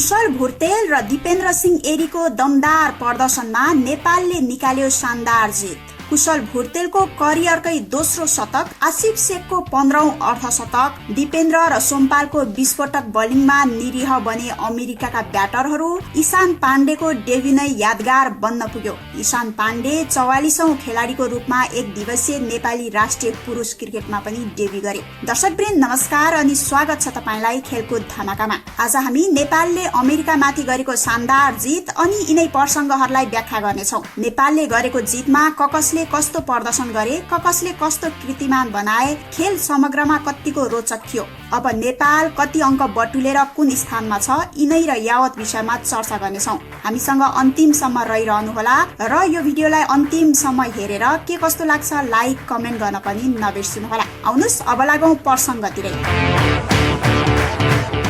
कुशल भुर्तेल र दिपेन्द्र सिंह एरीको दमदार प्रदर्शनमा नेपालले निकाल्यो शानदार जित। कुशल भुर्तेलको करियरकै दोस्रो शतक, आसिफ शेखको 15औं अर्धशतक, दिपेन्द्र र सोमपालको विस्फोटक बलिङमा निरीह बने अमेरिकाका ब्याटरहरू। ईशान पाण्डेको डेब्यू नै यादगार बन्न पुग्यो। ईशान पाण्डे 44औं खेलाडीको रूपमा एक दिवसीय नेपाली राष्ट्रिय पुरुष क्रिकेटमा पनि डेब्यू गरे। दर्शकवृन्द नमस्कार अनि स्वागत छ तपाईलाई खेलकुद धमाकामा। आज हामी नेपालले अमेरिकामाथि गरेको शानदार जित अनि यिनै प्रसंगहरूलाई व्याख्या गर्नेछौं। नेपालले गरेको जितमा कसले कस्तो प्रदर्शन गरे, कसले कस्तो कीर्तिमान बनाए, खेल समग्रमा कतिको रोचक थियो, अब नेपाल कति अंक बटुलेर कुन स्थानमा छ, यिनै र यावत विषयमा चर्चा गर्नेछौं। हामीसँग अन्तिमसम्म रहिरहनुहोला र यो भिडियोलाई अन्तिमसम्म हेरेर के कस्तो लाग्छ लाइक कमेन्ट गर्न पनि नबिर्सनुहोला। आउनुस् अब लागौं प्रसंगतिरै।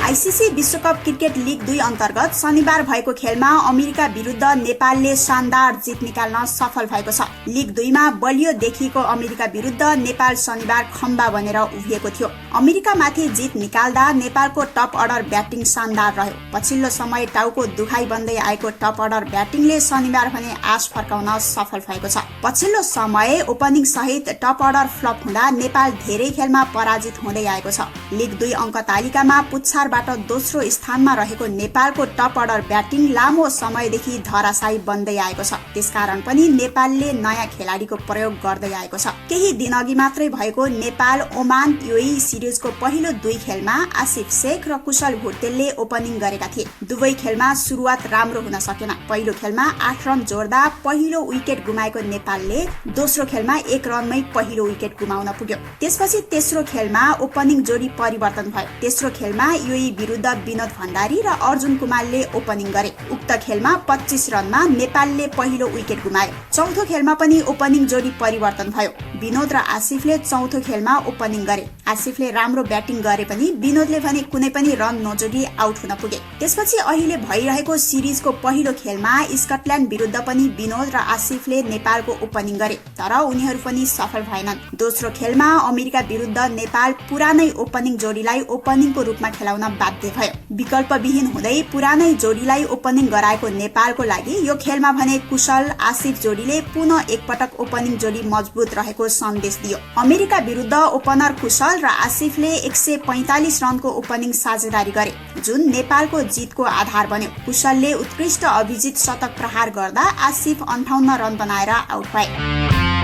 आईसीसी विश्वकप क्रिकेट लीग 2 अन्तर्गत शनिबार भएको खेलमा अमेरिका विरुद्ध नेपालले शानदार जित निकाल्न सफल भएको छ। लीग 2 मा बलियो देखिएको अमेरिका विरुद्ध नेपाल शनिबार खम्बा बनेर उभिएको थियो। अमेरिकामाथि जित निकाल्दा नेपालको टप अर्डर ब्याटिङ शानदार रह्यो। पछिल्लो समय टाउको दुखाइ बन्दै आएको टप अर्डर ब्याटिङले शनिबार भने आश फर्काउन सफल भएको छ। पछिल्लो समय ओपनिङ सहित टप अर्डर फ्लप हुँदा नेपाल धेरै खेलमा पराजित हुँदै आएको छ। लीग 2 अङ्क तालिकामा पुच्छारबाट दोस्रो स्थानमा रहेको नेपालको टप अर्डर ब्याटिङ लामो समयदेखि धराशायी बन्दै आएको छ। त्यसकारण पनि नेपालले नयाँ खेलाडीको प्रयोग गर्दै आएको छ। केही दिन अघि मात्रै भएको नेपाल ओमान युएई सिरिजको पहिलो 2 खेलमा आसिफ शेख र कुशल भुर्तेलले ओपनिङ गरेका थिए। दुवै खेलमा सुरुवात राम्रो हुन सकेन। पहिलो खेलमा 8 रन जोड्दा पहिलो विकेट गुमाएको नेपालले दोस्रो खेलमा 1 रनमै पहिलो विकेट गुमाउन पुग्यो। त्यसपछि तेस्रो खेलमा ओपनिङ जोडी परिवर्तन भयो। तेस्रो खेलमा युएई विरुद्ध विनोद भण्डारी र अर्जुन कुमारले ओपनिङ गरे। उक्त खेलमा 25 रनमा नेपालले पहिलो विकेट गुमायो। चौथो खेलमा पनि ओपनिङ जोडी परिवर्तन भयो। विनोद र आसिफले चौथो खेलमा ओपनिङ गरे। आसिफले राम्रो ब्याटिङ गरे पनि विनोदले भने कुनै पनि रन नजोडी आउट हुन पुगे। त्यसपछि अहिले भइरहेको सिरिजको पहिलो खेलमा स्कटल्याण्ड विरुद्ध पनि विनोद र आसिफले नेपालको ओपनिङ गरे, तर उनीहरू पनि सफल भएनन्। दोस्रो खेलमा अमेरिका विरुद्ध नेपाल पुरानै ओपनिङ जोडीलाई ओपनिङको रूपमा खेलाउन बाध्य भयो। विकल्पविहीन हुँदै पुरानै जोडीलाई ओपनिङ गराएको नेपालको लागि यो खेलमा भने कुशल आसिफ जोडीले पुनः एकपटक ओपनिङ जोडी मजबुत रहेको सन्देश दियो। अमेरिका विरुद्ध ओपनर कुशल र आसिफले 145 रनको ओपनिङ साझेदारी गरे, जुन नेपालको जितको आधार बन्यो। कुशलले उत्कृष्ट अभिजित शतक प्रहार गर्दा आसिफ 58 रन बनाएर आउट भए।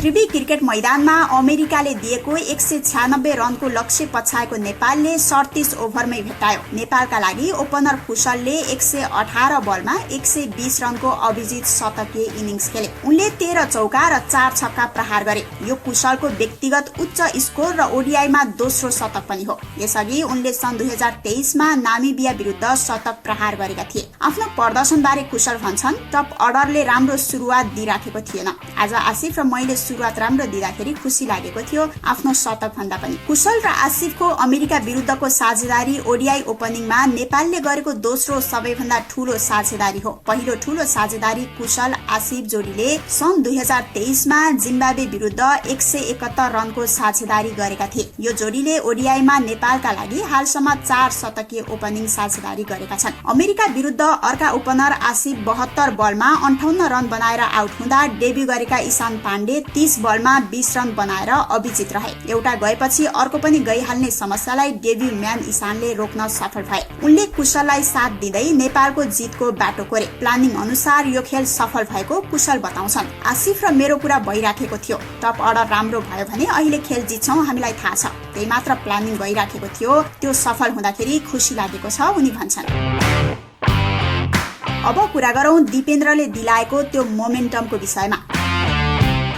त्रिवी क्रिकेट मैदानमा अमेरिकाले दिएको 196 रनको लक्ष्य पछाएको नेपालले 37 ओभरमै भेटायो। नेपालका लागि ओपनर कुशलले 118 बलमा 120 रनको अभिजित शतकीय इनिङ्स खेले। उनले 13 चौका र 4 छक्का प्रहार गरे। यो कुशलको व्यक्तिगत उच्च स्कोर र ओडिआईमा दोस्रो शतक पनि हो। यसअघि उनले सन् 2023 मा नामिबिया विरुद्ध शतक प्रहार गरेका थिए। आफ्नो प्रदर्शनबारे कुशल भन्छन्, टप अर्डरले राम्रो सुरुवात दिइराखेको थिएन। आज आसिफ र मैले सुरुवात राम्रो दिँदाखेरि खुसी लागेको थियो, आफ्नो शतक भन्दा पनि। कुशल र आसिफको अमेरिका विरुद्धको साझेदारी ओडिआई ओपनिङमा नेपालले गरेको दोस्रो सबैभन्दा ठूलो साझेदारी हो। पहिलो ठूलो साझेदारी कुशल आसिफ जोडीले सन् 2023 मा जिम्बाब्वे विरुद्ध 171 रनको साझेदारी गरेका थिए। यो जोडीले ओडिआईमा नेपालका लागि हालसम्म 4 शतकीय ओपनिङ साझेदारी गरेका छन्। अमेरिका विरुद्ध अर्का ओपनर आसिफ 72 बलमा 58 रन बनाएर आउट हुँदा डेब्यू गरेका ईशान पाण्डे 30 बलमा 20 रन बनाएर अभिजित रहे। एउटा गएपछि अर्को पनि गइहाल्ने समस्यालाई डेब्यू म्यान ईशानले रोक्न सफल भए। उनले कुशललाई साथ दिँदै नेपालको जितको बाटो कोरे। प्लानिङ अनुसार यो खेल सफल भएको कुशल बताउँछन्। आसिफ र मेरो कुरा भइराखेको थियो। टप अर्डर राम्रो भयो भने अहिले खेल जित्छौं हामीलाई थाहा छ। त्यही मात्र प्लानिङ भइराखेको थियो। त्यो सफल हुँदाखेरि खुसी लागेको छ उनी भन्छन्। अब कुरा गरौं दिपेन्द्रले दिलाएको त्यो मोमेन्टमको विषयमा।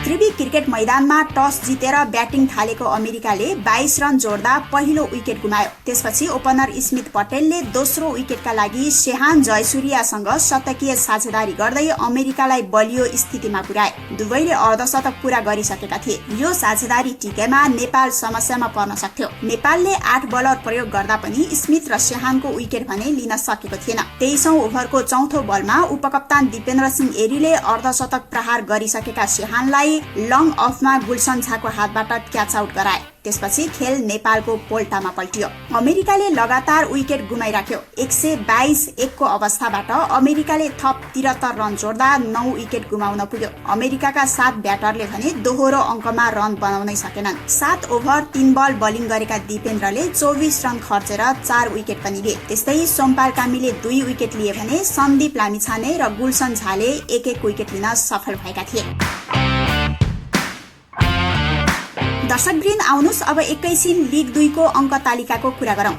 त्रिवी क्रिकेट मैदानमा टस जितेर ब्याटिङ थालेको अमेरिकाले 22 रन जोड्दा पहिलो विकेट गुमायो। त्यसपछि ओपनर स्मिथ पटेलले दोस्रो विकेटका लागि शेहान जयसूर्यसँग शतकीय साझेदारी गर्दै अमेरिकालाई बलियो स्थितिमा पुर्याए। दुवैले अर्धशतक पूरा गरिसकेका थिए। यो साझेदारी टिकेमा नेपाल समस्यामा पर्न सक्थ्यो। नेपालले 8 बलर प्रयोग गर्दा पनि स्मिथ र शेहानको विकेट भने लिन सकेको थिएन। 23औं ओभरको चौथो बलमा उपकप्तान दिपेन्द्र सिंह एरीले अर्धशतक प्रहार गरिसकेका शेहानलाई लङ अफमा गुलसन झाको हातबाट क्याच आउट गराए। त्यसपछि खेल नेपालको पोल्टामा पल्टियो। अमेरिकाले लगातार विकेट गुमाइराख्यो। 122-1 को अवस्थाबाट अमेरिकाले थप 73 रन जोड्दा 9 विकेट गुमाउन पुग्यो। अमेरिकाका 7 ब्याटरले भने दोहोरो अङ्कमा रन बनाउनै सकेनन्। 7 ओभर 3 बल बलिङ गरेका दिपेन्द्रले 24 रन खर्चेर 4 विकेट पनि लिए। त्यस्तै सोमपाल कामीले 2 विकेट लिए भने सन्दीप लामिछाने र गुलसन झाले 1-1 विकेट लिन सफल भएका थिए। दर्शकवृन्द, आउनुस् अब एकैछिन लिग 2 को अङ्क तालिकाको कुरा गरौं।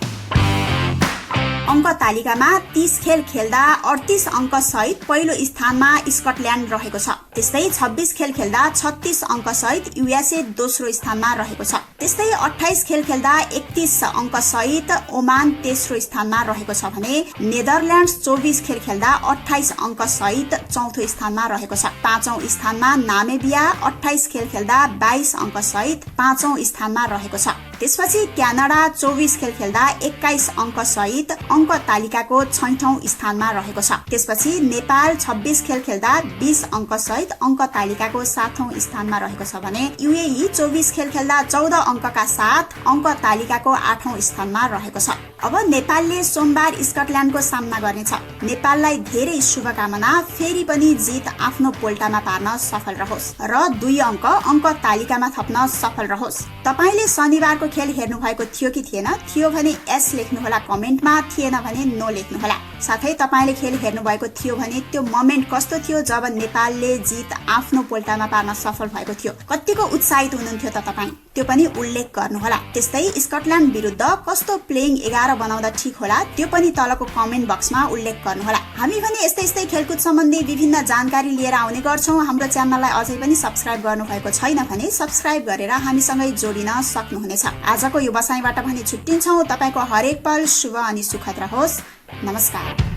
अङ्क तालिकामा 30 खेल खेल्दा 38 अङ्क सहित पहिलो स्थानमा स्कटल्याण्ड रहेको छ। त्यस्तै 26 खेल खेल्दा 36 अङ्क सहित युएसए दोस्रो स्थानमा रहेको छ। त्यस्तै 28 खेल खेल्दा 31 अङ्क सहित ओमान तेस्रो स्थानमा रहेको छ भने नेदरल्याण्ड्स 24 खेल खेल्दा 28 अङ्क सहित चौथो स्थानमा रहेको छ। पाँचौं स्थानमा नामिबिया 28 खेल खेल्दा 22 अङ्क सहित पाँचौं स्थानमा रहेको छ। त्यसपछि क्यानाडा 24 खेल खेल्दा 21 अङ्क सहित अङ्क तालिकाको 6औं स्थानमा रहेको छ। त्यसपछि नेपाल 26 खेल खेल्दा 20 अङ्क सहित अङ्क तालिकाको 7औं स्थानमा रहेको छ भने युएई 24 खेल खेल्दा 14 अङ्कका साथ अङ्क तालिकाको 8औं स्थानमा रहेको छ। अब नेपालले सोमबार स्कटल्याण्डको सामना गर्नेछ। नेपाललाई धेरै शुभकामना। फेरि पनि जित आफ्नो पोल्टामा पार्न सफल रहोस् र 2 अङ्क तालिकामा थप्न सफल रहोस्। तपाईले शनिबारको खेल हेर्नु भएको थियो कि थिएन? थियो भने एस लेख्नुहोला कमेन्टमा, थिएन भने नो लेख्नुहोला। साथै तपाईले खेल हेर्नु भएको थियो भने त्यो मोमेन्ट कस्तो थियो जब नेपालले जित आफ्नो पोल्टामा पार्न सफल भएको थियो? कतिको उत्साहित हुनुहुन्थ्यो त तपाई? त्यो पनि उल्लेख गर्नुहोला। त्यस्तै स्कटल्याण्ड विरुद्ध कस्तो प्लेइङ 11 बनाउँदा ठिक होला त्यो पनि तलको कमेन्ट बक्समा उल्लेख गर्नुहोला। हामी पनि यस्तै खेलकुद सम्बन्धी विभिन्न जानकारी लिएर आउने गर्छौं। हाम्रो च्यानललाई अझै पनि सब्स्क्राइब गर्नुभएको छैन भने सब्स्क्राइब गरेर हामीसँगै जोडिन सक्नुहुनेछ। आजको यो बसाइबाट भने छुट्टिन्छौं। तपाईको हरेक पल शुभ अनि सुखद रहोस्। नमस्कार।